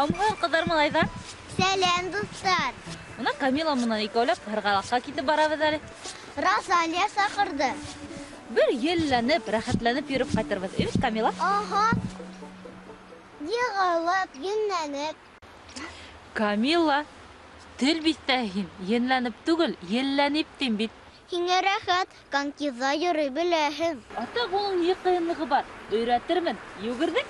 Һаумыһығыҙ, ҡыҙҙар, малайҙар. Сәләм, дуҫтар. Бына Камила менән икәүләп һырғалаҡҡа китеп барабыҙ әле. Розалия саҡырҙы. Бер елләнеп, рәхәтләнеп йөрөп ҡайтырбыҙ. Эйе, Камила? Ага. Йығылып, енләнеп. Камила, тел бит тә һин, енләнеп түгел, елләнеп тим бит. Һиңә рәхәт, конькиҙа йөрөй беләһең. Атаҡ, уның ни ҡыйынлығы бар? Өйрәтермен. Йүгерҙек.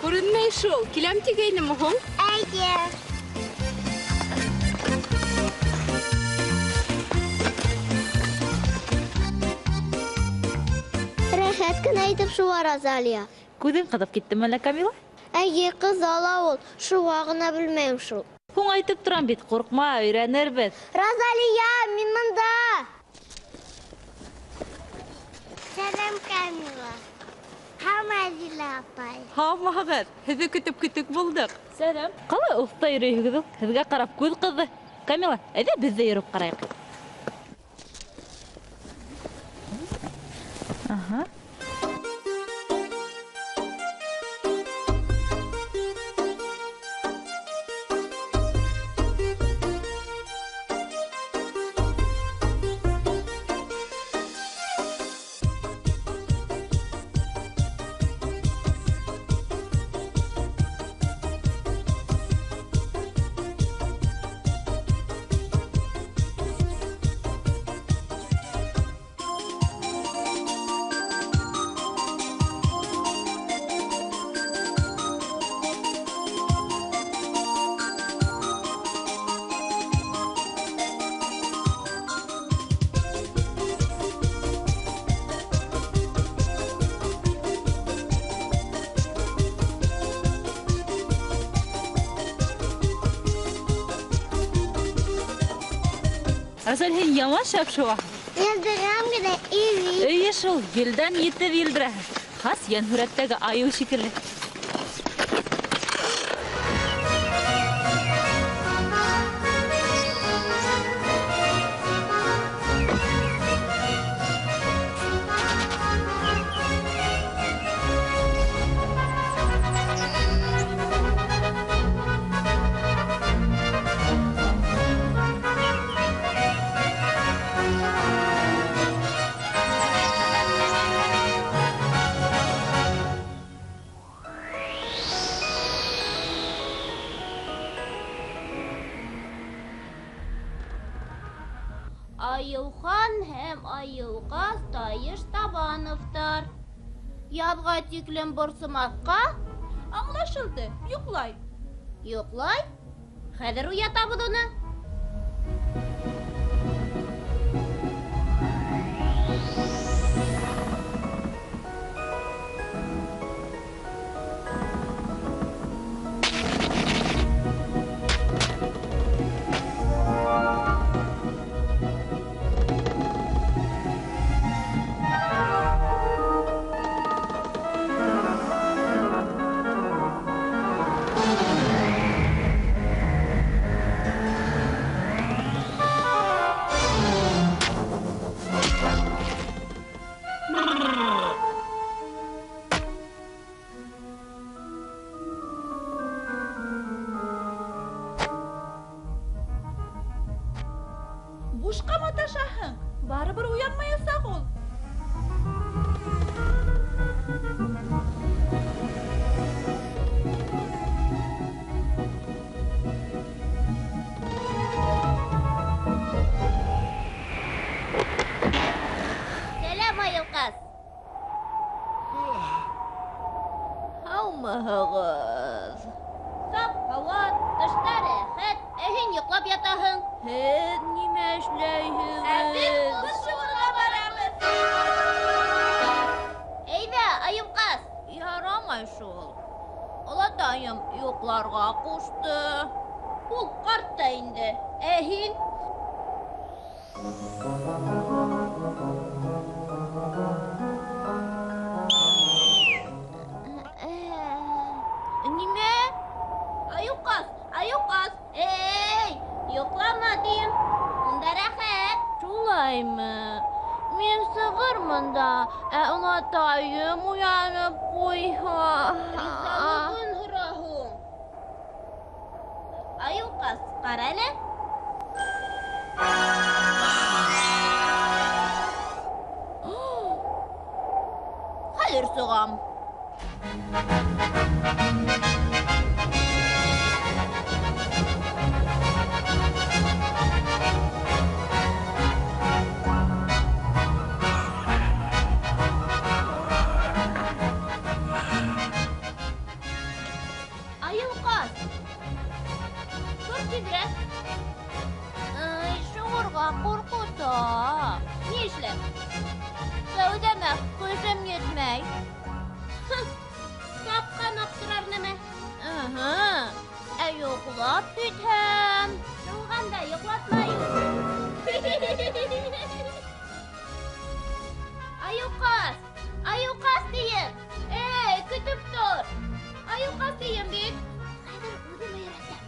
Күренмәй шул, киләм тигәйнеме һуң? Әйе. Рәхәт кенә итеп шыуа Розалия. Күҙең ҡыҙып киттеме әллә, Камила? Әйе, ҡыҙа ла ул, шыуа ғына белмәйем шул. Һуң әйтеп торам бит, ҡурҡма, өйрәнербеҙ. Розалия, мин бында. Сәләм, Камила. Һаумы, Әҙилә апай. Һаумыһығыҙ, һеҙҙе көтөп көтөк булдыҡ. Сәләм. Ҡалай оҫта йөрөйһөгөҙ ул? Һеҙгә ҡарап күҙ ҡыҙҙы. Камила, әйҙә беҙ ҙә йөрөп ҡарайыҡ. Аһа. Розалия, һин яман шәп шыуаһың. Елдерәм генә, иви. Эйе шул, елдән етеҙ елдерәһең. Хас йәнһүрәттәге айыу шикелле. Айыухан һәм Айыуҡас Тайыш Табановтар. Яҙға тиклем борсомаҫҡа? Аңлашылды, йоҡлай. Йоҡлай? Хәҙер уятабыҙ уны. Бушҡа маташаһың, барыбер уянмаясаҡ ул. Сәләм, Айыуҡас. Һаумыһығыҙ. Саф һауа, тышта рәхәт, ә һин йоҡлап ятаһың. Һеҙ нимә эшләйһегеҙ? Ә беҙ ҡуҙ шыуырға барабыҙ. Әйҙә, Айыуҡас. Ярамай шул. Олатайым йоҡларға ҡушты. Ул ҡарт та инде. Ә һин? Нимә? Айыуҡас, айыуҡас. Эй, йоҡлама тием. Унда рәхәт. Шулаймы? Мин сығырмын да, ә олатайым уянып ҡуйһа. Ризалығын һора һуң. Айыуҡас, ҡара әле. Хәҙер сығам. Айыуҡас, тор тиҙерәк. Ай, шыуырға ҡурҡыта. Ни эшләп? Кәүҙәмә көсөм етмәй. Тапҡан аптырар нәмә. Ыһы, ә йоҡлап китһәм. Шыуғанда йоҡлатмай. Айыуҡас, айыуҡас тием. Эй, көтөп тор. Айыуҡас тием бит. Хәҙер үҙем өйрәтәм.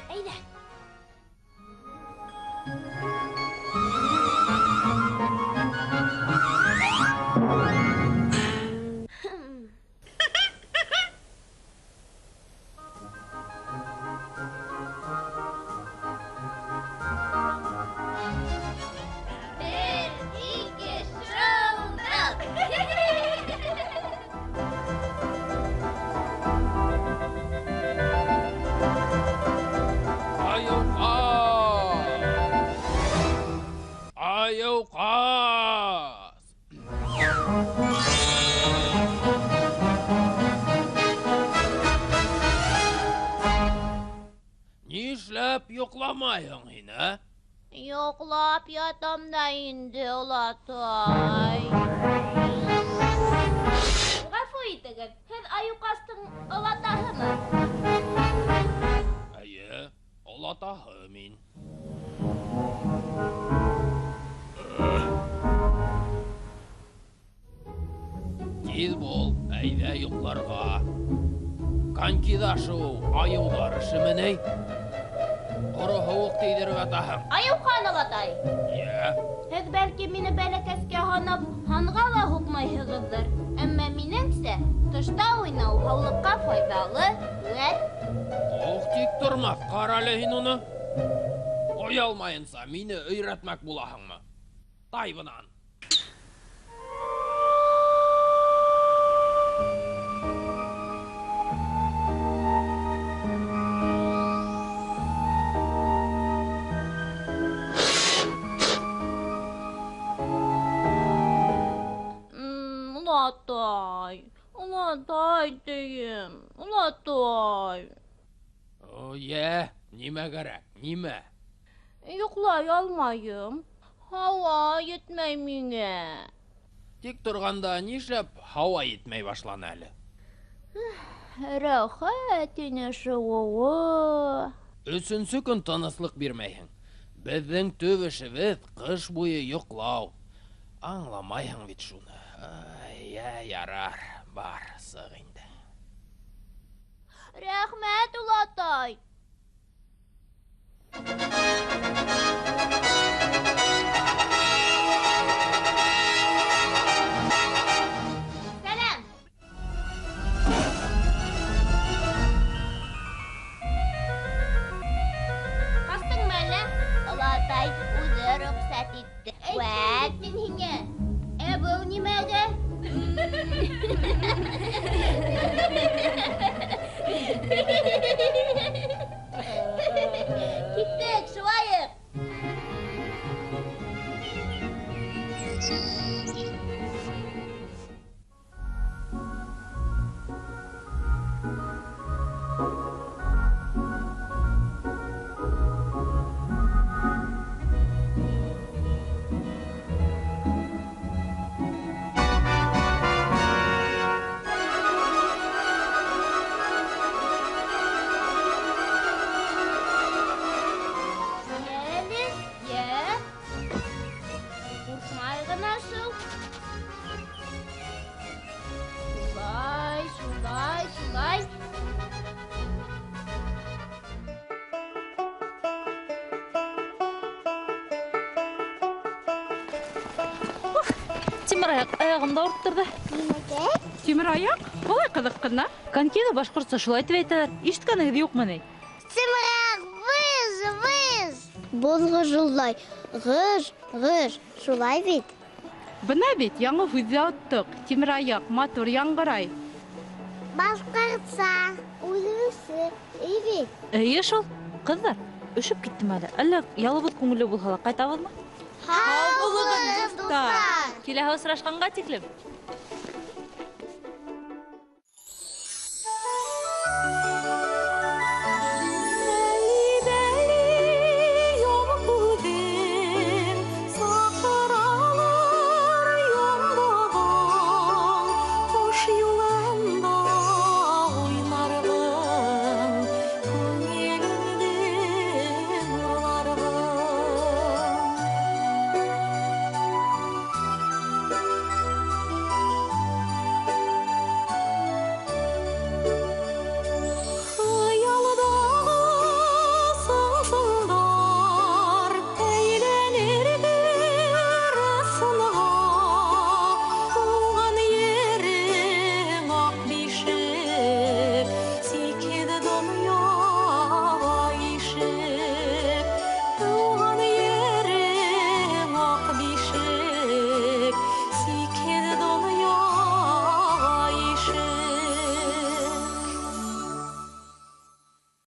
Әйҙә. Бер, ике, шыуҙыҡ. Айыуҡас! Айыуҡас! Нишләп йоҡламайһың һин, ә? Йоҡлап ятам да инде, олатай. Ғәфү итегеҙ, һеҙ айыуҡастың олатаһымы? Эйе, олатаһы мин. Тиҙ бул, әйҙә йоҡларға. Конькиҙа шыуыу айыуҙар эшеме ни? Ҡоро һыуыҡ тейҙереп ятаһың. Айыухан олатай. Йә. Һеҙ бәлки мине бәләкәскә һанап, һанға ла һуҡмайһығыҙҙыр. Әммә минеңсә, тышта уйнау һаулыҡҡа файҙалы, вәт. Ох, тик тормаҫ, ҡара әле һин уны. Оялмайынса мине өйрәтмәк булаһыңмы? Тай бынан. Олатай, олатай тием, олатай. О, йә, нимә кәрәк, нимә? Йоҡлай алмайым, һауа етмәй миңә. Тик торғанда нишләп һауа етмәй башланы әле? Рәхәт ине шыуыуы. Өсөнсө көн тыныслыҡ бирмәйһең. Беҙҙең төп эшебеҙ ҡыш буйы йоҡлау. Аңламайһың бит шуны. Ай, йә, ярар, бар, сыҡ инде. Рәхмәт, олатай. Сәләм. Ҡастыңмы әллә? Олатай үҙе рөхсәт итте. Әйттем бит мин һиңә. Ә был нимәгә? Киттек, шулайыҡ. Йәле, йә. Тимер аяҡ аяғымды ауырттырҙы. Нимәкәй? Тимер аяҡ? Ҡалай ҡыҙыҡ ҡына. Конькиҙы башҡортса шулай тип әйтәләр. Ишеткәнегеҙ юҡмы ни? Тимер аяҡ выж, выж. Боҙ ғыжылдай. Ғыж, ғыж. Шулай бит? Бына бит яңы һүҙ ҙә оттоҡ. Тимер аяҡ матур яңғырай. Башҡортса. Үҙебеҙсә. Эйе бит? Эйе шул. Ҡыҙҙар, өшөп киттем әле. Әллә ялыбыҙ күңелле булһа ла ҡайтабыҙмы? Һау булығыҙ, дуҫтар! Киләһе осрашҡанға тиклем.